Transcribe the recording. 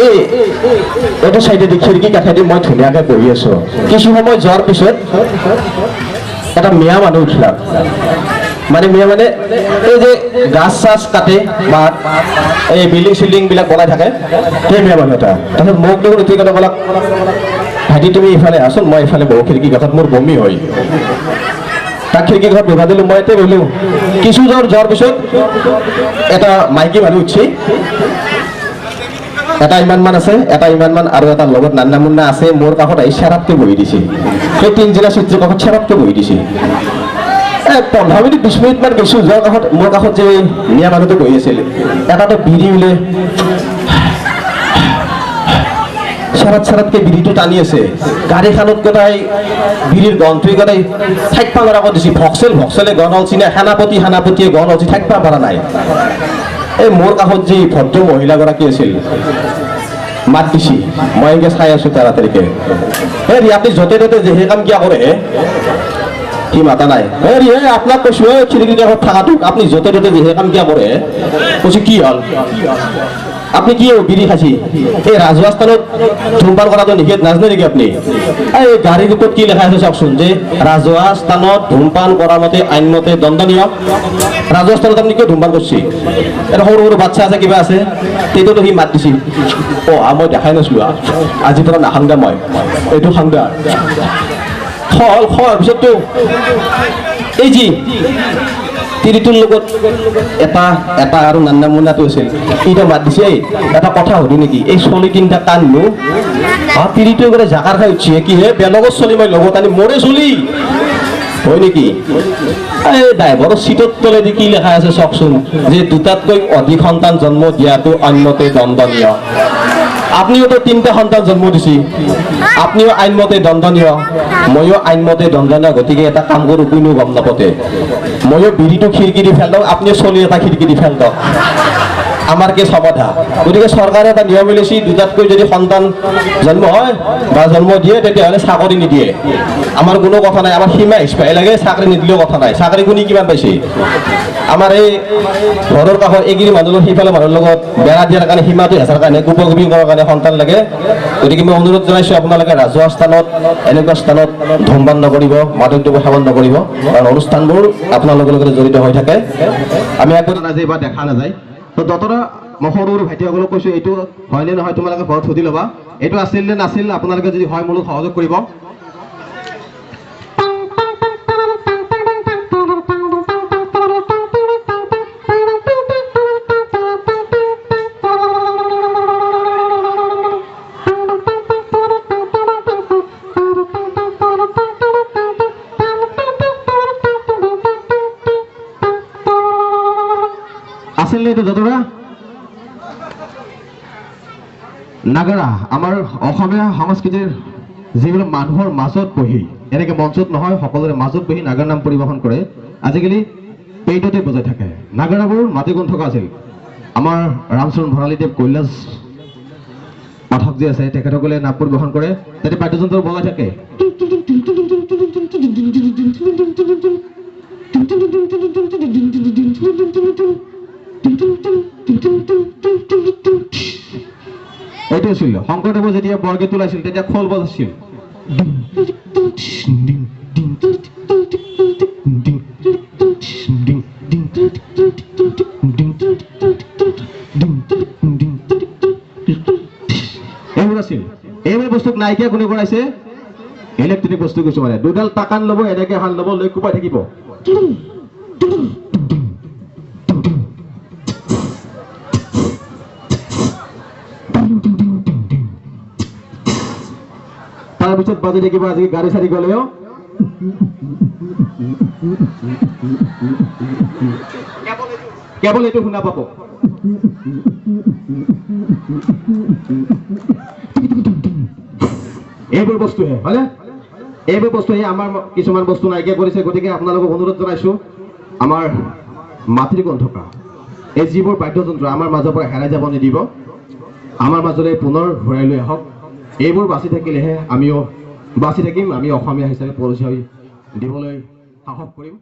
এই এইটো চাইডেদি খিৰিকী কাষেদি মই ধুনীয়াকৈ বহি আছোঁ। কিছু সময় যোৱাৰ পিছত এটা মিয়া মানুহ উঠিলাক, মানে মিয়া মানে এই যে গাছ চাছ কাটে বা এই বিল্ডিং চিল্ডিংবিলাক বনাই থাকে, সেই মিয়া মানুহ এটা। তাৰপিছত মোক দেখোন উঠি গ'লে ক'লাক, ভাইটি তুমি ইফালে আছোন, মই ইফালে বহো খিৰিকী কাষত, মোৰ বমি হয়। তাক খিৰিকী ঘৰত বহা দিলোঁ, মই ইয়াতে বহিলোঁ। কিছু দূৰ যোৱাৰ পিছত এটা মাইকী মানুহ উঠছি, এটা ইমানমান আছে, এটা ইমানমান আৰু এটা লগত নান্না মুন্না আছে, মোৰ কাষত আহি চেৰাতকে বহি দিছে। সেই তিনজনা চিত্ৰৰ কাষত চেৰাতকে বহি দিছে। 15 মিনিট 20 মিনিটমান গৈছোঁ, যোৱাৰ কাষত মোৰ কাষত যে মিয়া মানুহটো বহি আছিল, এটাতো বিড়ি বোলে চেৰাত চেৰাতকে বিড়িটো টানি আছে। গাড়ীখনত গোটাই বিড়িৰ গন্ধটোৱে গোটাই থাকিব পৰা কৰি দিছে। ভক্সেল ভক্সেলে গণ অলছি না, সেনাপতি সেনাপতিয়ে গণ অলছি, থাকিব পৰা নাই। এই মোৰ কাষত যি ভদ্ৰ মহিলাগৰাকী আছিল, মাত দিছি, মই এনেকৈ চাই আছোঁ তাড়াতাড়িকে, হেৰি আপুনি য'তে ত'তে যে সেই কাম কিয় কৰে হে? সি মাতা নাই। হেৰি হে আপোনাক কৈছোঁ, এই খিৰিকীৰ কাষত থকাটোক, আপুনি য'তে ত'তে যে সেই কাম কিয় কৰে হে? কৈছোঁ কি হ'ল, আপুনি কি বিড়ি খাইছি? এই ৰাজহুৱা স্থানত ধূমপান কৰাটো নিষেধ, নাজানে নেকি আপুনি? এই গাড়ীৰ ওপৰত কি লেখা আছে চাওকচোন, যে ৰাজহুৱা স্থানত ধূমপান কৰা মতে আইনমতে দণ্ডনীয়। ৰাজহুৱা স্থানত আপুনি কিয় ধূমপান কৰিছে? এটা সৰু সৰু বাচ্ছা আছে, কিবা আছে, তেতিয়াতো সি মাত দিছিল, অ' মই দেখাই নাছিলোঁ, আজিৰ পৰা নাখাং দে মই, এইটো খাং দে। খোৱা হ'ল, খোৱাৰ পিছততো এই যি তিৰিটোৰ লগত এটা এটা আৰু নান্না মুন্নাটো আছিল, এইটো মাত দিছে, এই এটা কথা সুধো নেকি, এই চলি তিনিটা কাণনো? তিৰিটোৱে গ'লে জাকাৰ খাই উঠিছে, কি হে বেলেগৰ চলি মই লগত আনি মোৰে চলি হয় নেকি? এই ড্ৰাইভাৰৰ চিটত তলেদি কি লেখা আছে চাওকচোন, যে দুটাতকৈ অধিক সন্তান জন্ম দিয়াটো আইনমতে দণ্ডনীয়। আপুনিওতো তিনিটা সন্তান জন্ম দিছে, আপুনিও আইনমতে দণ্ডনীয়, ময়ো আইনমতে দণ্ডনীয়। গতিকে এটা কাম কৰোঁ, কোনো গম নাপতে, ময়ো বিড়িটো খিৰিকী দি ফেল দিওঁ, আপুনিও চলি এটা খিৰিকী দি ফেল দিয়ক, আমাৰ কি সমাধা। গতিকে চৰকাৰে এটা নিয়ম উলিয়াইছে, দুটাতকৈ যদি সন্তান জন্ম হয় বা জন্ম দিয়ে তেতিয়াহ'লে চাকৰি নিদিয়ে। আমাৰ কোনো কথা নাই, আমাৰ সীমা হিচাপে লাগে, চাকৰি নিদিলেও কথা নাই। চাকৰি কোনে কিমান পাইছে? আমাৰ এই ঘৰৰ কাষৰ এইখিনি মানুহৰ সেইফালে মানুহৰ লগত বেৰা দিয়াৰ কাৰণে, সীমাটো হেঁচাৰ কাৰণে, কোপকোপি কৰাৰ কাৰণে সন্তান লাগে। গতিকে মই অনুৰোধ জনাইছোঁ, আপোনালোকে ৰাজহুৱা স্থানত এনেকুৱা স্থানত ধূমপান নকৰিব, মাদক দ্ৰব্য সেৱন নকৰিব, কাৰণ অনুষ্ঠানবোৰ আপোনালোকৰ লগতে জড়িত হৈ থাকে। আমি একো নাযায় বা দেখা নাযায়। তো দতৰা মই সৰু সৰু ভাইটিসকলক কৈছোঁ, এইটো হয়নে নহয় তোমালোকে ঘৰত সুধি ল'বা, এইটো আছিল নে নাছিল। আপোনালোকে যদি হয় মোৰ সহযোগ কৰিব। আছিল নে এইটো দতৰা? নাগাৰা আমাৰ অসমীয়া সংস্কৃতিৰ যিবিলাক মানুহৰ মাজত বহি, এনেকৈ মঞ্চত নহয়, সকলোৰে মাজত বহি নাগাৰা নাম পৰিৱেশন কৰে। আজিকালি পেইটতে বজাই থাকে। নাগাৰাবোৰ মাটি গুণ থকা আছিল। আমাৰ ৰামচৰণ ভৰালীদেৱ, কৈলাশ পাঠক যি আছে, তেখেতসকলে নাম পৰিৱেশন কৰে, তাতে বাদ্যযন্ত্ৰ বজাই থাকে। এইটো আছিল শংকৰদেৱৰ যেতিয়া বৰগীত ওলাইছিল তেতিয়া খোল বজাইছিল। এইবোৰ আছিল। এইবোৰ বস্তুক নাইকিয়া কোনে কৰাইছে? ইলেক্ট্ৰিক বস্তু কিছুমানে দুডাল টাকান ল'ব, এনেকে এখন ল'ব, লৈ কোপাই থাকিব। তাৰপিছত বাজি থাকিব। আজি গাড়ী চাড়ী গ'লেও কেৱল এইটো শুনা পাব। এইবোৰ বস্তুহে হয়নে? এইবোৰ বস্তুহে আমাৰ কিছুমান বস্তু নাইকিয়া কৰিছে। গতিকে আপোনালোকক অনুৰোধ জনাইছোঁ, আমাৰ মাতৃগণ থকা এই যিবোৰ বাদ্যযন্ত্ৰ আমাৰ মাজৰ পৰা হেৰাই যাব নিদিব, আমাৰ মাজলৈ পুনৰ ঘূৰাই লৈ আহক। এইবোৰ বাচি থাকিলেহে আমিও বাচি থাকিম, আমি অসমীয়া হিচাপে পৰিচয় দিবলৈ সাহস কৰিম।